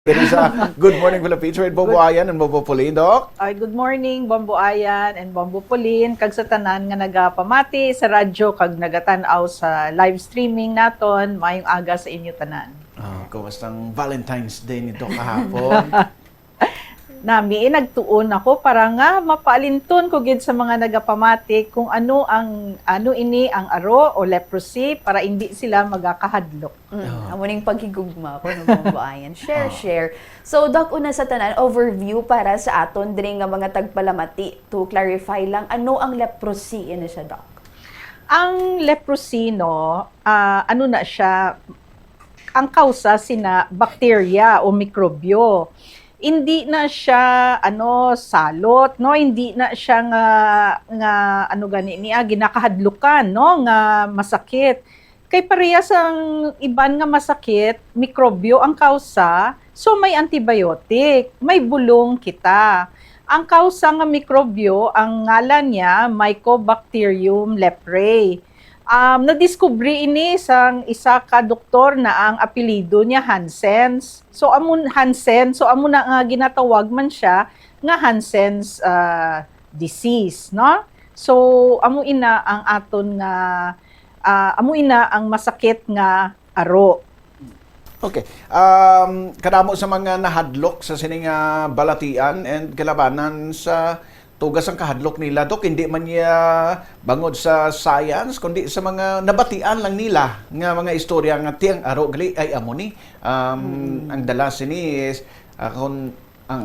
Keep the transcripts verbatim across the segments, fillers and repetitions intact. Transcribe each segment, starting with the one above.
Diri sa Good Morning Philippines with Bombo Good- Ayan and Bombo Pauline, Doc. Ay, good morning, Bombo Ayan and Bombo Pauline, kag sa tanan nga nagapamati sa radyo kag nagatan-aw sa live streaming naton. Mayong aga sa inyo tanan. Ah, kumusta ang Valentine's Day nito kahapon? Nami, eh, nagtuon ako para nga mapaalinton ko gid sa mga nagapamati kung ano ang ano ini ang aro o leprosy para hindi sila magakahadlok. Mm, amo ning paghigugma ko, no, Bombo Ayan. Share, Ah. share. So, Doc, una sa tanan, overview para sa aton diri nga mga tagpalamati. To clarify lang, ano ang leprosy ini siya, Doc? Ang leprosy, no, ah, ano na siya, ang kausa sina bakterya o mikrobyo. Hindi na siya ano salot, no, hindi na siya nga nga ano gani niya ginakahadlukan, no, nga masakit. Kay parehas ang iban nga masakit, mikrobyo ang kausa, so may antibiotic, may bulong kita. Ang kausa nga mikrobyo, ang ngalan niya Mycobacterium leprae. Um, nadiskubre ini sang isa ka doktor na ang apelyido niya Hansen's. So amo Hansen, so amo na nga ginatawag man siya nga Hansen's ah, disease, no? So amo ina ang aton nga ah, amo ina ang masakit nga aro. Okay. Um, kadamo sa mga nahadlok sa sini nga balatian and kalabanan sa tugas ang kahadlok nila, Dok, hindi man niya bangod sa science, kundi sa mga nabatian lang nila nga mga istorya nga tiang aro gali ay amo ni. Um, ang dala sini is ah, kung ang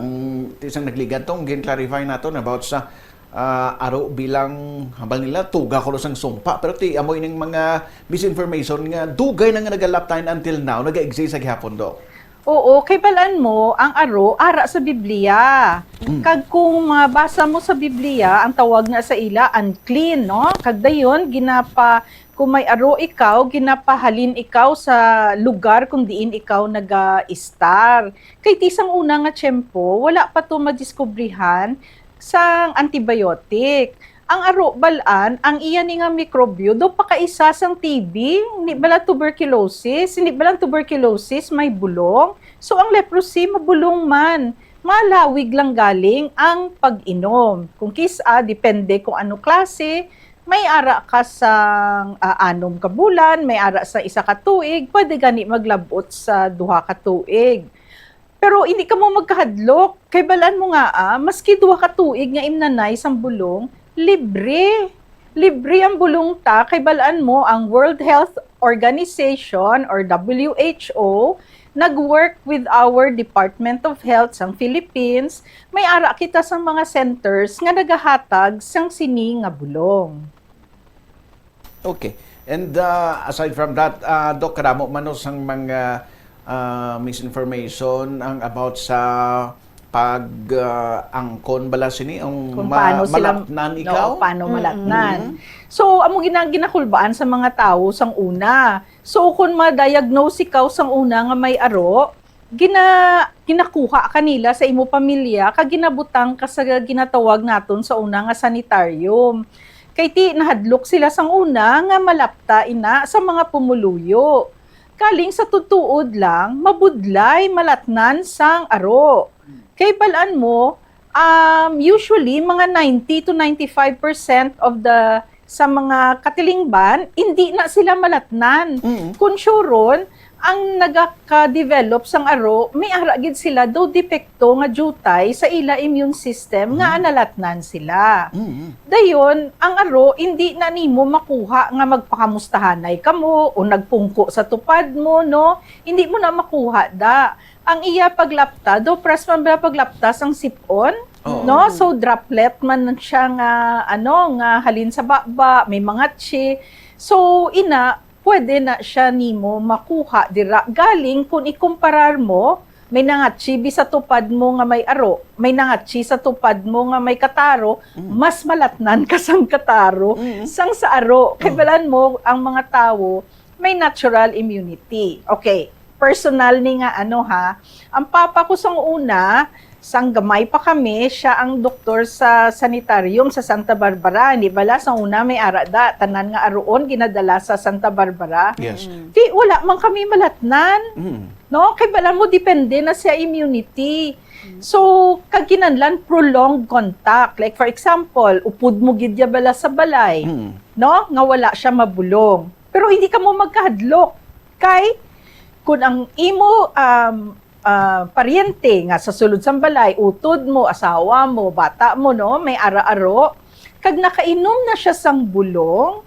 isang nagligad tong gin-clarify naton about sa ah, aro bilang hambal nila tuga kuno sang sumpa, pero ti amo ining mga misinformation nga dugay na nga nagalaptayan until now, naga-exist sa gihapon, Dok. Oo, kay balan mo, ang aro ara sa Biblia. Kag kung mabasa mo sa Biblia, ang tawag na sa ila unclean, no? Kag dayon ginapa kung may aro ikaw, ginapahalin ikaw sa lugar kung diin ikaw naga-istar. Kay ti sang una nga tiyempo, wala pa to madiskubrihan sang antibiotic. Ang aro balan, ang iya ni nga mikrobyo do pakaisa sang T B, hindi bala tuberculosis, hindi bala ang tuberculosis may bulong. So ang leprosy mabulong man, malawig lang galing ang pag-inom. Kung kis-a, depende kung ano klase, may ara ka sang ah, anom ka bulan, may ara sa isa ka tuig, pwede gani maglabot sa duha ka tuig. Pero hindi ka mo magkahadlok. Kay balan mo nga, ah, maski duha ka tuig nga imnanay sang bulong, libre. Libre ang bulong ta, kay balan mo ang World Health Organization or W H O nag-work with our Department of Health sang Philippines. May ara kita sang mga centers nga nagahatag sang sini nga bulong. Okay. And uh, aside from that, uh, Doc, kadamo man no sang mga uh, misinformation ang about sa pag uh, angkon bala sini ang Kung paano sila malapnan no, ikaw. Paano malapnan. So amo gina ginakulbaan sa mga tawo sang una. So kung ma-diagnose ikaw sang una nga may aro, gina ginakuha kanila sa imo pamilya kag ginabutang ka sa ginatawag naton sa una nga sanitarium. Kay ti nahadlok sila sang una nga malapta ina sa mga pumuluyo. Kaling sa tutuod lang, mabudlay malatnan sang aro. Kay balan mo, um, usually mga ninety to ninety-five percent of the sa mga katilingban, hindi na sila malatnan. Mm. Kung sure ron, ang nagaka-develop sang aro, may ara gid sila do depekto nga jutay sa ila immune system nga nalatnan sila. Mm. Dayon, ang aro hindi na nimo makuha nga magpakamustahanay kamo o nagpungko sa tupad mo, no? Hindi mo na makuha da. Ang iya paglapta, do pras man ba paglapta sang sipon, Oo. no? So droplet man siya nga ano nga halin sa baba, may mangatsi. So ina, pwede na siya nimo makuha dira. Galing kung ikumparar mo, may nangatsi bi sa tupad mo nga may aro, may nangatsi sa tupad mo nga may kataro, mas malatnan ka sang kataro Mm. sang sa aro. Kay balan mo ang mga tawo may natural immunity. Okay, personal ni nga ano ha. Ang papa ko sang una, sang gamay pa kami, siya ang doktor sa sanitarium sa Santa Barbara. Hindi bala sang una may ara da, tanan nga aruon ginadala sa Santa Barbara. Yes. Di wala man kami malatnan. Mm. No? Kay bala mo, depende na sa immunity. So, kag kinahanglan prolonged contact. Like, for example, upod mo gid ya bala sa balay, Mm. no? Nga wala siya mabulong. Pero hindi ka mo magkahadlok. Kay, kung ang imo um, ah, paryente nga sa sulod sang balay, utod mo, asawa mo, bata mo, no? May ara-aro. Kag nakainom na siya sang bulong,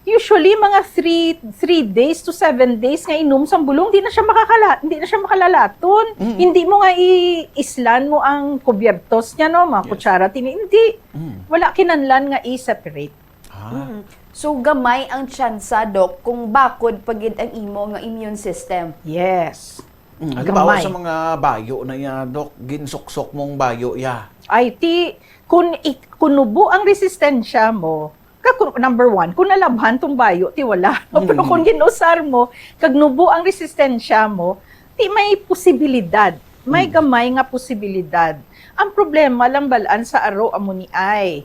usually, mga three, three days to seven days nga inom sang bulong, di na siya makakala, di na siya makalalaton. Mm. Hindi mo nga i-islan mo ang kubyertos niya, no? Mga Yes. kutsara, tini, hindi. Mm. Wala kinahanglan nga i-separate. Ah. Mm. So, gamay ang tsansa, Doc, kung bakod pa gid ang imo nga immune system. Yes. Mm. Halimbawa Gamay. sa mga bayo na ya, Doc, ginsuksok mong bayo ya. Ay, ti, kung, i- kung nubo ang resistensya mo, ka, kung, number one, kung nalabhan tong bayo, ti wala. Pero Mm. kung ginusar mo, kag nubo ang resistensya mo, ti may posibilidad. May Mm. gamay nga posibilidad. Ang problema lang balaan sa aro amo ni ay,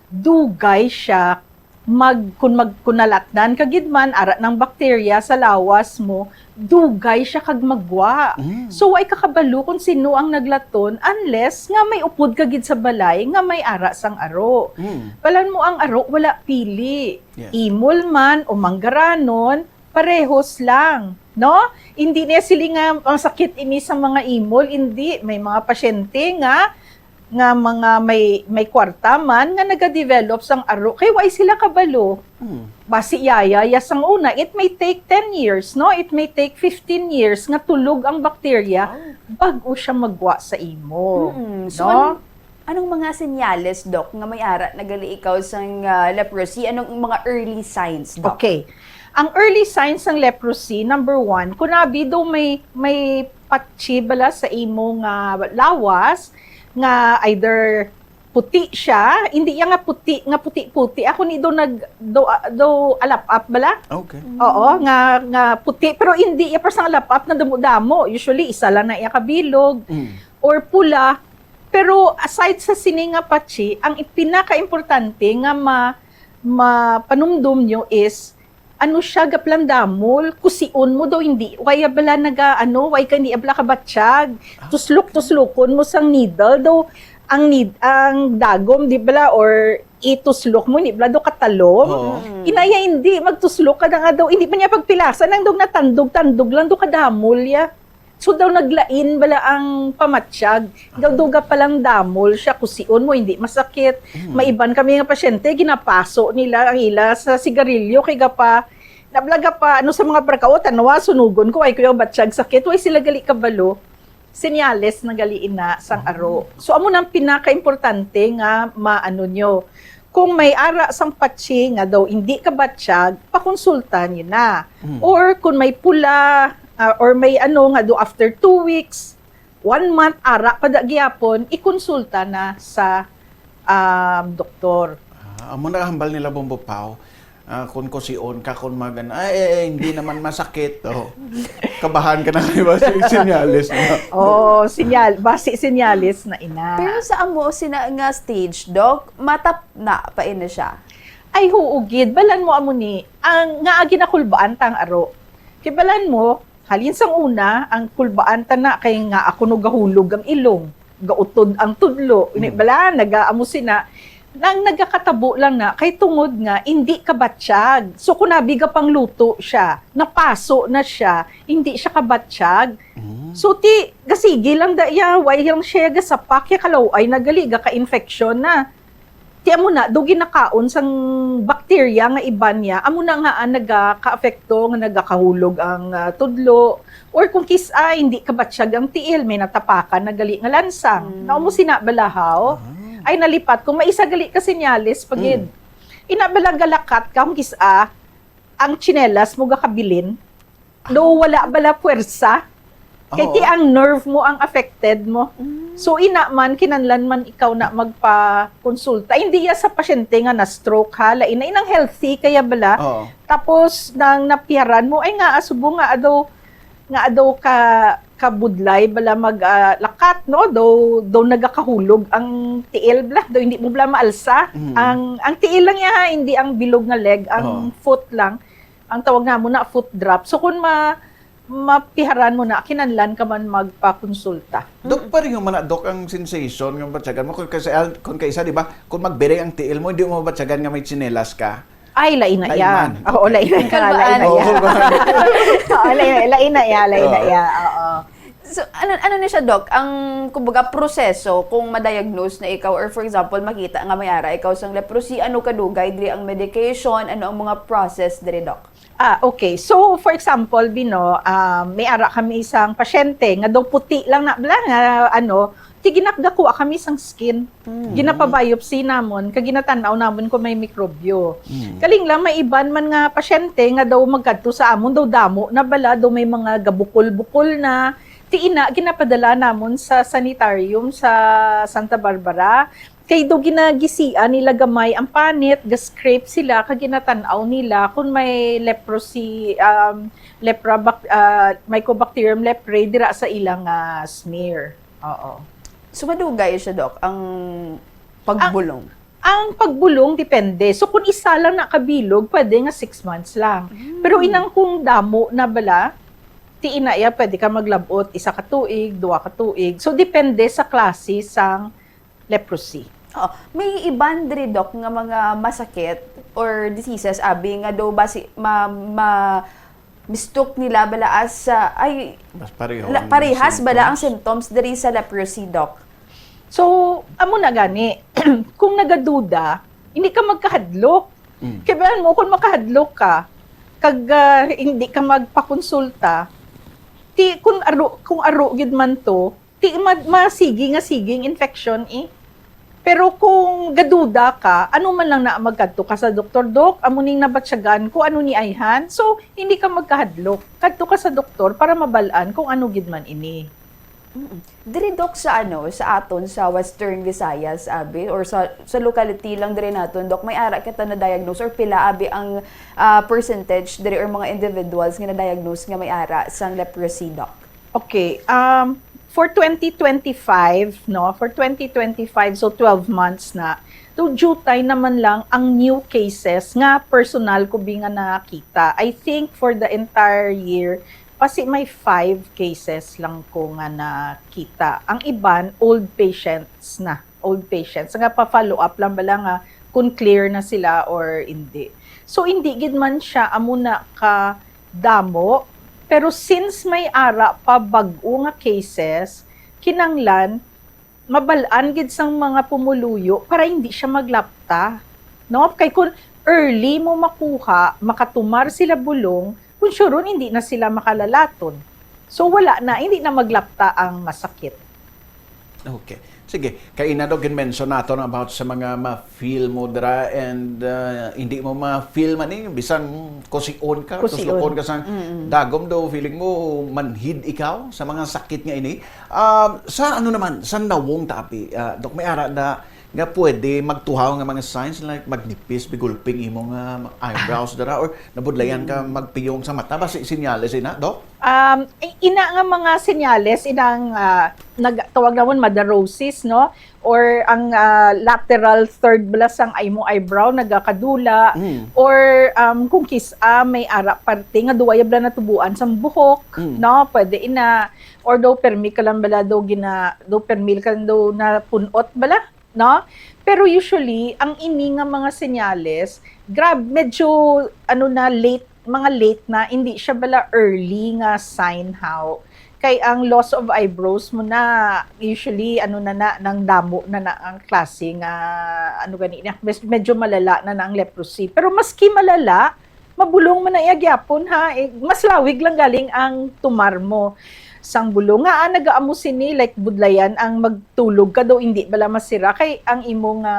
dugay siya mag, kung mag, kung nalatnan ka gid man, ara ng bakterya sa lawas mo, dugay siya kag magwa. Mm. So, way ka kabalo kung sino ang naglaton unless nga may upod ka gid sa balay nga may ara sang aro. Mm. Balaan mo ang aro, wala pili. Yes. Imol man o manggaranon, parehos lang, no? Hindi niya sila nga masakit ini sa mga imol, hindi. May mga pasyente nga nga mga may may kwarta man nga nagadevelop sang aro kay way sila kabalo. Mm. Basi yaya ya sang una, it may take ten years, no? It may take fifteen years nga tulog ang bakterya bag-o siya magwa sa imo. Mm. So, No? anong, anong mga senyales, Doc, nga may ara na gali ikaw sang ah, leprosy? Anong mga early signs, Doc? Okay. Ang early signs ng leprosy, number one, kunabi daw may, may patsi bala sa imo nga lawas, nga either puti siya, hindi iya nga puti, nga puti-puti. Ako ni do nag, do, do alap-ap bala? Okay. Oo, nga, nga puti, pero hindi iya parang alap-ap na damo-damo. Usually, isa lang na iya kabilog Mm. or pula. Pero aside sa sini nga patsi, ang pinaka-importante nga ma, mapanumdum nyo is ano siya gaplandamol, kusion mo daw hindi, waya bala naga, ano, way ka hindi bala kabatsyag, tuslok-tuslokon mo sang needle, daw ang need, ang dagom, di bala, or ituslok mo, hindi bala daw katalom. Oo. Inaya hindi, magtuslok ka na nga daw, hindi pa niya pagpilasan, ang daw natandog-tandog lang daw kadamol ya. So daw naglain bala ang pamatsyag, daw daw gapalandamol siya, kusion mo, hindi masakit. Maiban kami nga pasyente, ginapaso nila ang ila sa sigarilyo, kay gapa, nablaga pa, ano sa mga barkao, tanawa, sunugon ko, ay ko yung batsyag sakit, way sila gali kabalo. Senyales na gali ina sang aro. So, amo nang pinaka-importante nga maano nyo. Kung may ara sang patsi nga daw hindi kabatsyag, pakonsulta nyo na. Mm. Or kung may pula, ah, or may ano nga do after two weeks, one month, ara pa da gyapon, ikonsulta na sa um, doktor. Ah, amo na hambal nila, Bombo Pao. Ah, kung kusion ka, kung magan, ay, eh, eh, hindi naman masakit. Oh. Kabahan ka na kayo ba sa senyales na? Oh, sinyal, basi sinyalis na ina. Pero sa amo sina nga stage, Doc, matap na pa ina siya. Ay, huugid. Balan mo amo ni, ang nga agi na kulbaan tang aro. Kay balan mo, halin sang una, ang kulbaan ta na kay nga ako no gahulog ang ilong, gautod ang tudlo. Ini Mm. bala, nagaamo sina, nang nagakatabo lang na, kay tungod nga, hindi kabatsyag. So, kung nabiga pang luto siya, napaso na siya, hindi siya kabatsyag. Mm. So, ti, gasigi lang da iya, way lang siya gasapak, ya kalaw-ay nagali, gaka-infection na. Ti amo na, do ginakaon sang bakterya nga iban niya, amo na nga ang nagaka-apekto, nga nagakahulog ang ah, tudlo, or kung kis-a, hindi kabatsyag ang tiil, may natapakan na gali nga lansang. Mm. Naumo sina balahaw, Ah. ay nalipat, kung may isa gali ka sinyalis, pagid. Mm. Ina bala galakat ka, kung kis-a, ang tsinelas mo gakabilin, do wala bala puwersa, kay Oo. ti ang nerve mo ang affected mo. Mm. So, ina man, kinanlan man ikaw na magpa-konsulta. Hindi ya sa pasyente nga na-stroke, ha? Lain na inang healthy, kaya bala. Oo. Tapos, nang napiharan mo, ay nga, asubo nga, adaw, nga adaw ka, kabudlay, bala mag, ah, lakat, no? Daw, daw nagakahulog ang tiil, bala. Daw hindi mo bala maalsa. Mm. Ang, ang tiil lang ya, ha? Hindi ang bilog nga leg, ang Oo. foot lang. Ang tawag nga mo na foot drop. So, kung ma, mapiharan mo na, kinahanglan ka man magpakonsulta. Dok, pareho man na, Dok, ang sensation nga mabatyagan mo. Kung kaisa, kung kaisa, di ba, kung magbiring ang tiil mo, hindi mo mabatyagan nga may tsinelas ka. Ay, lain na Lain iya. man. Oo, lain na iya, Kalbaan. lain na iya. Oo, lain, lain na iya, lain na Oo. iya. Oo. So, ano, ano ni siya, Doc? Ang, kumbaga, proseso kung ma-diagnose na ikaw or, for example, makita nga may ara ikaw sang leprosy, ano kadugay diri ang medication, ano ang mga process diri, Doc? Ah, okay. So, for example, Bino, ah, may ara kami isang pasyente nga daw puti lang na bala nga, ano, ti ginakdakuha kami sang skin. Ginapabiopsy namon, kag ginatanaw namon kung may mikrobyo. Kaling lang, may iban man nga pasyente nga daw magkadto sa amon, daw damo na bala, daw may mga gabukol-bukol na. Ti ina, ginapadala namon sa sanitarium sa Santa Barbara. Kay daw ginagisian nila gamay ang panit, ga-scrape sila, kag ginatan-aw nila kung may leprosy, um, lepra, bac- ah, Mycobacterium leprae dira sa ilang ah, smear. Oo. So, madugay siya, Doc, ang pagbulong. Ang pagbulong, depende. So, kung isa lang na kabilog, pwede nga six months lang. Pero inang kung damo na bala, ti ina iya, pwede ka maglabot isa ka tuig, dua ka tuig. So, depende sa klase sang leprosy. Oh, may iban diri, Doc, nga mga masakit or diseases, abi, nga daw ba si, ma, ma, mistook nila bala as, ah, ay, Mas pareho la- ang parehas bala ang symptoms. Symptoms diri sa leprosy, Doc? So, amo na gani, kung nagaduda, hindi ka magkahadlok. Mm. Kaya mo, kung makahadlok ka, kag ah, hindi ka magpakonsulta, ti kung aro, kung aro gid man to, ti ma, masigi nga siging infection eh. Pero kung gaduda ka, ano man lang na magkadto ka sa doktor, "Dok, amo ning nabatyagan ko, ano ni ayhan?" So, hindi ka magkahadlok. Kadto ka sa doktor para mabal-an kung ano gid man ini. Mm-mm. Diri, Doc, sa ano, sa aton sa Western Visayas, abi, or sa sa locality lang diri naton, Doc, may ara kita na diagnose or pila abi ang ah, percentage diri or mga individuals nga na-diagnose nga may ara sang leprosy, Doc? Okay, um, for twenty twenty-five, no, for twenty twenty-five, so twelve months na, to jutay naman lang ang new cases nga personal ko bi nga nakita. I think for the entire year, pasi may five cases lang ko nga nakita. Ang iban, old patients na. Old patients. Nga pa-follow up lang bala nga kung clear na sila or hindi. So, hindi gid man siya amo na ka damo. Pero since may ara pa bag-o nga cases, kinanglan mabal-an gid sang mga pumuluyo para hindi siya maglapta. No? Kay kung early mo makuha, makatumar sila bulong, kung sure hindi na sila makalalaton. So wala na, hindi na maglapta ang masakit. Okay. Sige, kay ina do gin-mention naton about sa mga ma-feel mo dira and uh, hindi mo ma-feel man eh, bisan kusion ka, Kusion. Tuslukon ka sa dagom do, feeling mo manhid ikaw sa mga sakit nga ini. Um, sa ano naman, sa nawong tapi, uh, Dok, may ara na nga pwede magtuhaw nga mga signs like magnipis, bigulping imo nga eyebrows dira or nabudlayan ka magpiyong sa mata, basi sinyales ina, Dok? Um, i- ina nga mga senyales, inang ah, nag, tawag namon madarosis, no? Or ang ah, lateral third bala sang imo eyebrow nagakadula, Mm. or um, kung kis-a may ara parte nga duwa ya bala natubuan sang buhok, Mm. no? Pwede ina, or daw permi ka lang bala daw gina, daw permi ka lang daw napun-ot bala, no? Pero usually, ang ini nga mga senyales, grab, medyo ano na, late, mga late na, hindi siya bala early nga sign how. Kay ang loss of eyebrows mo na, usually, ano na na, nang damo na na ang klase nga, ano gani, na, mes- medyo malala na na ang leprosy. Pero maski malala, mabulong man na iya gyapon, ha. Eh, mas lawig lang galing ang tumar mo sang bulong. Nga, ah, nagaamo sini, like, budlayan ang magtulog ka daw, hindi bala masira kay ang imo nga,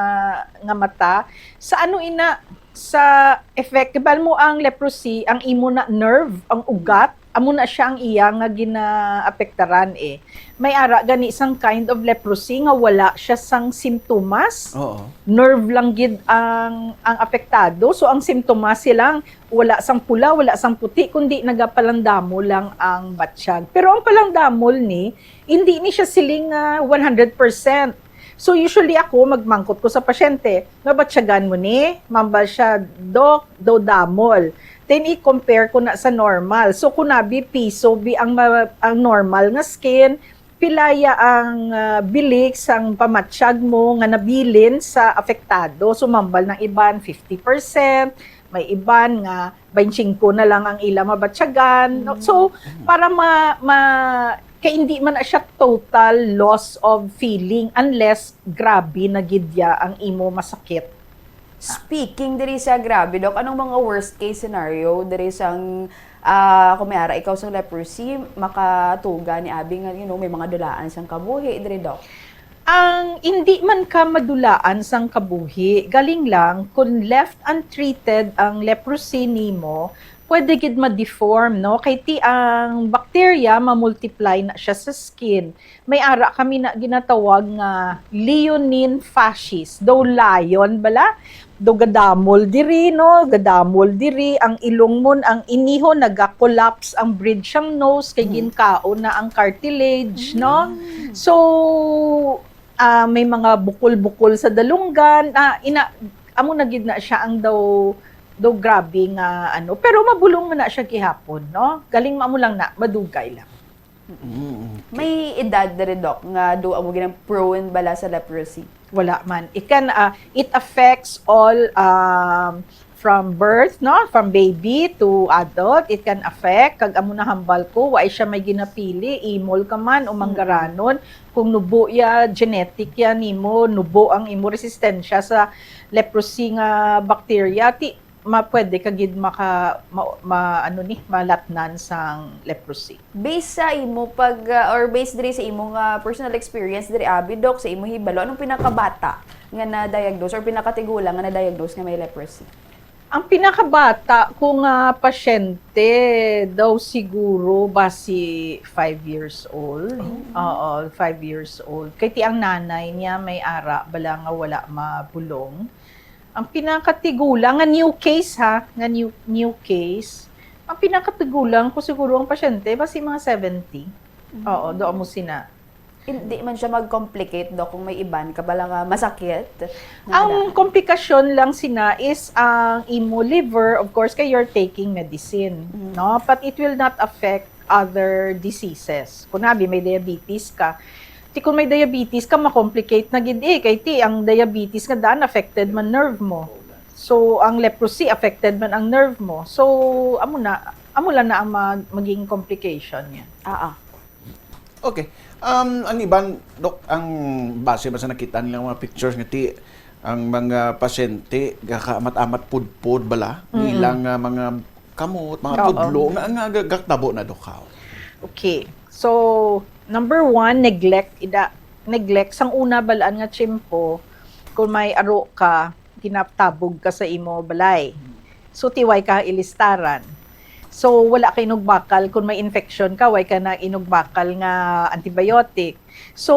nga mata. Sa ano ina, sa effect, kibal mo ang leprosy, ang imo na nerve, ang ugat, amo na siya ang iya nga ginaapektaran eh. May ara gani sang kind of leprosy nga wala siya sang simptomas. Oo. Nerve lang gid ang ang apektado. So ang simptomas silang wala sang pula, wala sang puti, kundi nagapalandamo lang ang batyag. Pero ang palandamol ni, hindi ni siya siling nga one hundred percent. So usually ako, magmangkot ko sa pasyente, mabatyagan mo ni, mambal siya, "Dok, daw damol." Then i-compare ko na sa normal. So kung abi piso bi ang ma- ang normal nga skin, pila ya ang ah, bilik sang pamatsyag mo nga nabilin sa apektado? So mambal ng iban fifty percent, may iban nga twenty-five na lang ang ila mabatyagan. No? So para ma, ma kay hindi man na siya total loss of feeling unless grabe na gid ya ang imo masakit. Speaking diri sa grabe, Doc, anong mga worst case scenario diri sang ah, kung may ara ikaw sa leprosy, makatuga ni abi nga, you know, may mga dulaan sang kabuhi diri, Doc? Ang hindi man ka madulaan sang kabuhi, galing lang kung left untreated ang leprosy nimo, pwede gid ma-deform, no? Kay ti ang bacteria ma-multiply na siya sa skin. May ara kami na ginatawag nga Leonine fasces. Daw lion bala? Daw gadamol diri, no? Gadamol diri. Ang ilong mo, ang iniho, naga-collapse ang bridge sang nose, kay ginkaon na ang cartilage, no? So, ah, may mga bukol-bukol sa dalunggan. Ah, ina, amo na gid na siya ang daw, daw grabe nga ano. Pero mabulong man na siya gihapon, no? Galing amo lang na, madugay lang. May edad diri, Doc, nga do amo ginang prone bala sa leprosy? Wala man. It can, ah, it affects all um, from birth, no? From baby to adult, it can affect. Kag amo na hambal ko, wa siya may ginapili, imol ka man o manggaranon. Kung nubo ya, genetic ya nimo, nubo ang imo resistensya sa leprosy nga bacteria, ti ma pwede ka gid maka ma, ma- ano ni malatnan sang leprosy. Based sa imo pag uh, or based diri sa imo nga personal experience diri abi, Doc, sa imo hibalo, anong pinakabata nga na-diagnose or pinakatigulang nga na-diagnose nga may leprosy? Ang pinakabata ko nga pasyente daw siguro basi five years old. Oo, five years old. Kay ti ang nanay niya may ara bala nga wala mabulong. Ang pinakatigulang nga new case ha, nga new new case. Ang pinakatigulang ko siguro ang pasyente basi mga seventy. Oo, do mo sina. Hindi man siya mag-complicate, Doc, kung may iban ka bala nga masakit. Ang komplikasyon lang sina is ang imo liver, of course, kay you're taking medicine, no? But it will not affect other diseases. Kung nabi may diabetes ka, ti kung may diabetes ka, ma-complicate na gid eh. Kay ti ang diabetes nga daan affected man nerve mo. So ang leprosy affected man ang nerve mo. So amo na, amo lang na ang mag- maging complication niya. Ah, ah. Okay. Um, ang iban, Dok, ang base man sa nakita nila mga pictures nga ti ang mga pasyente gakaamat-amat pudpod bala nilang uh, mga kamot, mga Oo. Tudlo nga nga ga- gaknabo na, Dok, how? Okay. So, number one, neglect. Ida, neglect. Sang una, balaan nga tiyempo, kung may aro ka, ginatabog ka sa imo balay. So, tiway ka ilistaran. So, wala ka inugbakal. Kung may infection ka, way ka na inugbakal nga antibiotic. So,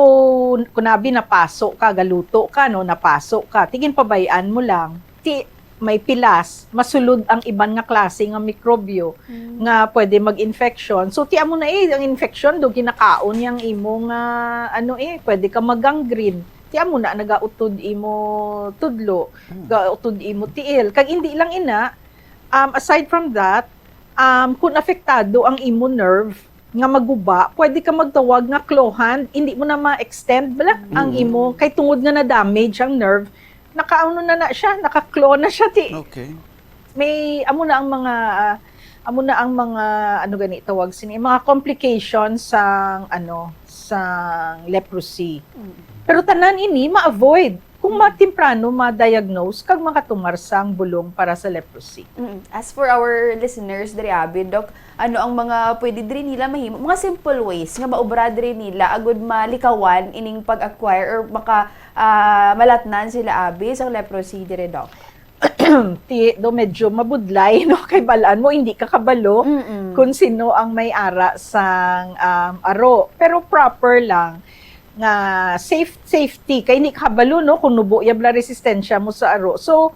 kunabi napaso ka, galuto ka, no, napaso ka. Tigin pabayaan mo lang. Ti, may pilas, masulod ang iban nga klase nga mikrobyo nga pwede mag-infection. So, ti amo na eh, ang infection do ginakaon yang imo nga ano eh, pwede ka magangrene. Ti amo na nagautod imo tudlo, gautod imo tiil. Kag hindi lang ina, um, aside from that, um, kung apektado ang imo nerve nga maguba, pwede ka magtawag nga claw hand, hindi mo na ma-extend bala ang imo kay tungod nga na-damage ang nerve, nakaano na na siya, naka-claw na siya ti. Okay. May amo na ang mga ah, amo na ang mga ano gani tawag sini, mga complications sang ano, sang leprosy. Pero tanan ini ma-avoid kung matimprano ma-diagnose kag makatumar sang bulong para sa leprosy. Mm. As for our listeners diri abi, Doc, ano ang mga pwede diri nila mahimo? Mga simple ways nga maobra diri nila agud malikawan ining pag-acquire or maka ah, malatnan sila abi sang leprosy diri, Doc? Ti do medyo mabudlay no kay balaan mo hindi ka kabalo Mm-mm. kung sino ang may ara sang um, aro, pero proper lang nga safe safety kay hindi ka kabalo no kung nubo ya bala resistensya mo sa aro. So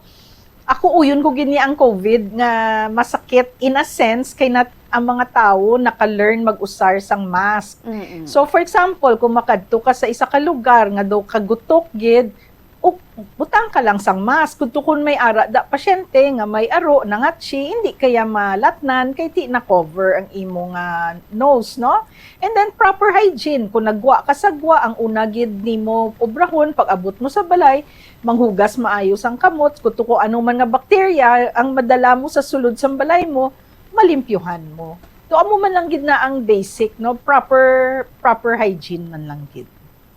ako uyon ko gini ang covid nga masakit in a sense kay nat ang mga tawo naka-learn mag-usar sang mask. Mm-mm. So for example, kung makadto ka sa isa ka lugar nga daw kagutok gid, O, butang ka lang sang mask. Kung tukon may ara da pasyente nga may aro, nangatsi, hindi kaya malatnan kay ti na-cover ang imo nga nose, no? And then, proper hygiene. Kung nagwa ka sa gwa, ang una gid nimo obrahon, pag-abot mo sa balay, manghugas maayo sang kamot. Kung tukon ano man nga bakterya ang madala mo sa sulod sang balay mo, malimpyuhan mo. So, amo man lang gid na ang basic, no? Proper, proper hygiene man lang gid.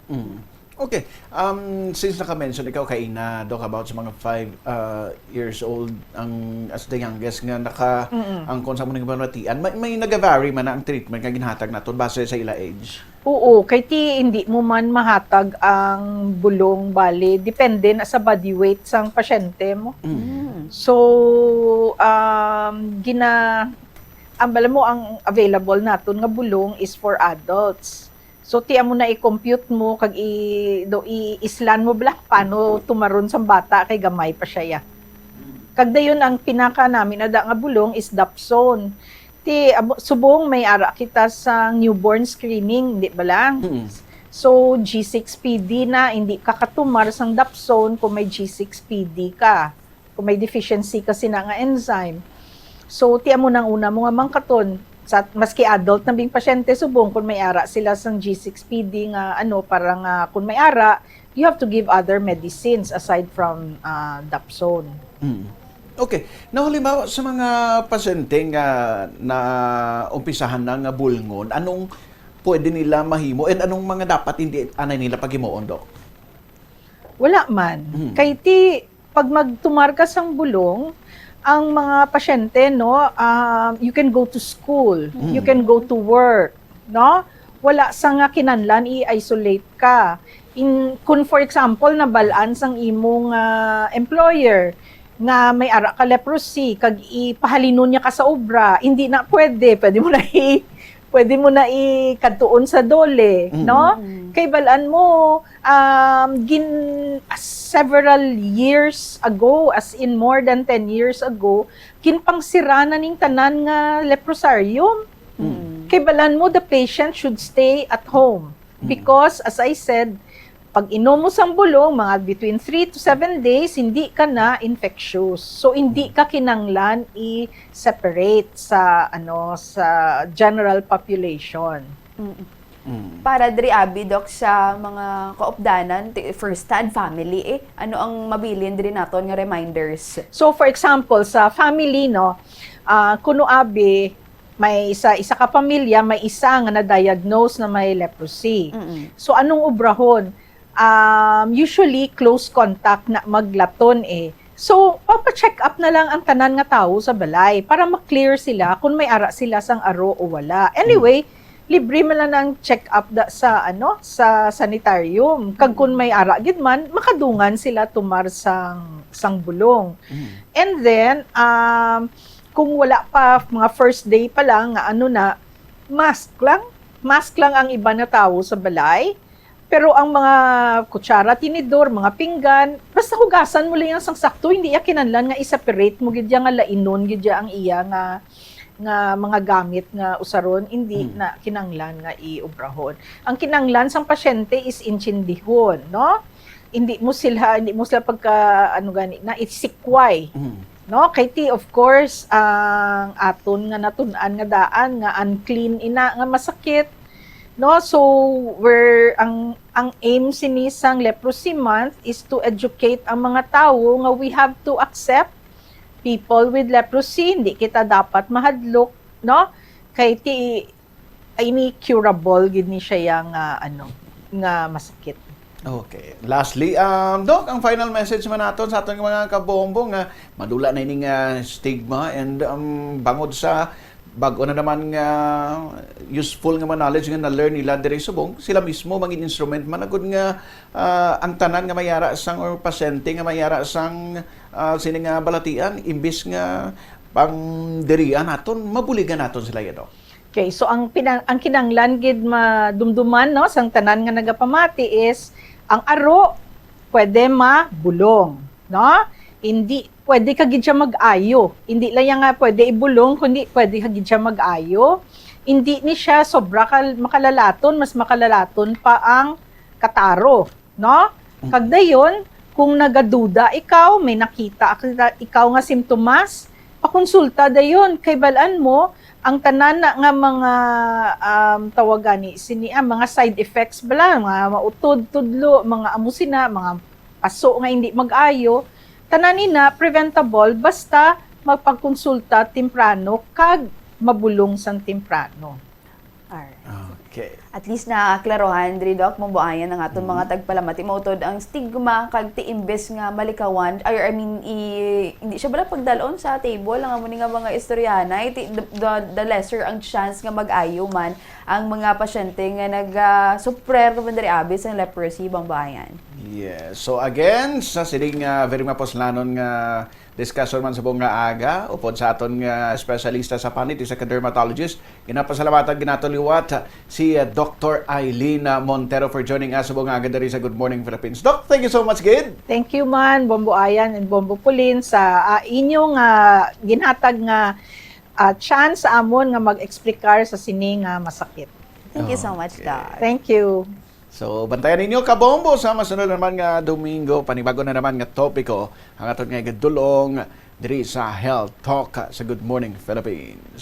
Mm. Okay. Um, since naka-mention ikaw kaina, Doc, about sa mga five uh, years old, ang as the youngest nga naka ang kung sa mga balatian, may, may nag-vary man na ang treatment nga ginhatag naton base sa ila age? Oo, kay ti hindi mo man mahatag ang bulong, bali depende na sa body weight sang pasyente mo. Mm. So, um, gina ang bala mo ang available naton nga bulong is for adults. So, ti amo na i-compute mo kag i do i-islan mo bala paano tumaron sang bata kay gamay pa siya ya. Kag dayon ang pinaka namin ada nga bulong is Dapsone. Ti amo- subong may ara kita sa newborn screening, di ba lang? Mm. So, G six P D na, hindi ka katumar sang Dapsone kung may G six P D ka, kung may deficiency ka sina nga enzyme. So, ti amo nang una mo nga mangkaton. Sa, maski adult na bing pasyente, subong kung may ara sila sang G six P D nga ano, para nga kung may ara, you have to give other medicines aside from uh, Dapsone. Mm. Okay. Now, halimbawa, sa mga pasyente nga naumpisahan na nga bulngon, anong pwede nila mahimo and anong mga dapat hindi anay nila paghimuon, Doc? Wala man. Mm. Kay ti, pag magtumar ka sang bulong, ang mga pasyente, no, um, you can go to school, Mm. you can go to work, no? Wala sa nga kinahanglan i-isolate ka. In, kung for example, nabalaan sang imong ah, employer nga may ara ka leprosy, kag ipahalinon niya ka sa obra, hindi na pwede. Pwede mo na i-, pwede mo na ikadtuon sa DOLE, Mm. no? Kay balaan mo, um, gin, several years ago, as in more than ten years ago, ginpangsira na ning tanan nga leprosarium. Mm. Kay balaan mo, the patient should stay at home. Mm. Because, as I said, pag inom mo sang bulong, mga between three to seven days, hindi ka na infectious. So, hindi ka kinanglan i-separate sa, ano, sa general population. Mm. Mm. Para diri, abi, Doc, sa mga kaupdanan, ti- first-hand family, eh, ano ang mabilin diri naton nga reminders? So, for example, sa family, no, ah, kuno abi, may sa isa ka pamilya, may isa nga na-diagnose na may leprosy. Mm-mm. So, anong obrahon? Um, usually, close contact na maglaton eh. So, papa-check up na lang ang tanan nga tawo sa balay para ma-clear sila kung may ara sila sang aro o wala. Anyway, libre man lang ang check up da, sa ano, sa sanitarium. Kag kung may ara gid man, makadungan sila tumar sang sang bulong. Mm. And then, um, kung wala pa, mga first day pa lang, nga ano na, mask lang. Mask lang ang iban nga tawo sa balay. Pero ang mga kutsara, tinidor, mga pinggan, basta hugasan mo lang yan sang sakto, hindi ya kinahanglan nga i-separate mo gid ya nga lainon gid ya ang iya nga nga mga gamit nga usaron, hindi Hmm. na kinahanglan nga iobrahon. Ang kinahanglan sang pasyente is intindihon, no? Hindi mo sila, hindi mo sila pagka, ano gani, na isikway. Mm. No? Kay ti, of course, ang aton nga natun-an nga daan nga unclean ina nga masakit. No? So, we're, ang, ang aim sini sang Leprosy Month is to educate ang mga tawo nga we have to accept people with leprosy. Hindi kita dapat mahadlok, no? Kay ti, ini curable gid ni siya yang, ah, ano, nga masakit. Okay. Lastly, um, Doc, ang final message man naton sa aton mga kabombo nga madula na ini nga stigma and, um, bangod sa bag-o na naman nga useful nga mga knowledge nga na-learn nila diri subong, sila mismo mangin instrument man agud nga, ah, ang tanan nga mayara sang or pasyente nga mayara sang, ah, sini nga balatian, imbis nga pangdirian naton, mabuligan naton sila, ya, Doc. Okay, so ang pinang, ang kinanglan gid madumduman, no, sang tanan nga nagapamati is ang aro pwede mabulong, no? Hindi pwede ka gid siya mag-ayo. Hindi lang yan nga pwede ibulong, kundi pwede ka gid siya mag-ayo. Hindi ni siya sobra ka makalalaton, mas makalalaton pa ang kataro, no? Kag Mm. dayon, Kung nagaduda ikaw, may nakita ka, ikaw nga simptomas, pakonsulta dayon. Kay balan mo, ang tanan na nga mga, um, tawag gani, sini, ah, mga side effects bala, mga mautod, tudlo, mga amo sina, mga paso nga hindi mag-ayo, tanan nina preventable basta magpagkonsulta temprano kag mabulong sang temprano. Alright. Okay. At least naaklarohan diri, Doc, mambuayan ang aton mga tagpalamati. Mautod ang stigma kag ti imbes nga malikawan, or I mean, i, hindi siya bala pagdalon sa table ang amo ni nga mga istoryahanay, ti, the, the, the lesser ang chance nga mag-ayo man ang mga pasyente nga nag-suffer man diri abi sang leprosy, mambuayan. Yes. So again, sa sining uh, very mapuslanon nga discussion man subong nga aga, upod sa aton nga espesyalista sa panit, isa ka dermatologist, ginapasalamatan ginato liwat si uh, Doctor Eileen uh, Montero for joining us subong nga aga diri sa Good Morning Philippines. Doc, thank you so much gid. Thank you man, Bombo Ayan and Bombo Pulin, sa ah, inyong ah, ginhatag nga ah, chance sa amon nga mag-explicar sa sini nga masakit. Thank you so much, Doc. Thank you. So, bantayan ninyo, kabombo, sa masunod naman nga Domingo, panibago na naman nga topiko ang aton nga igadulong diri sa Health Talk sa Good Morning Philippines.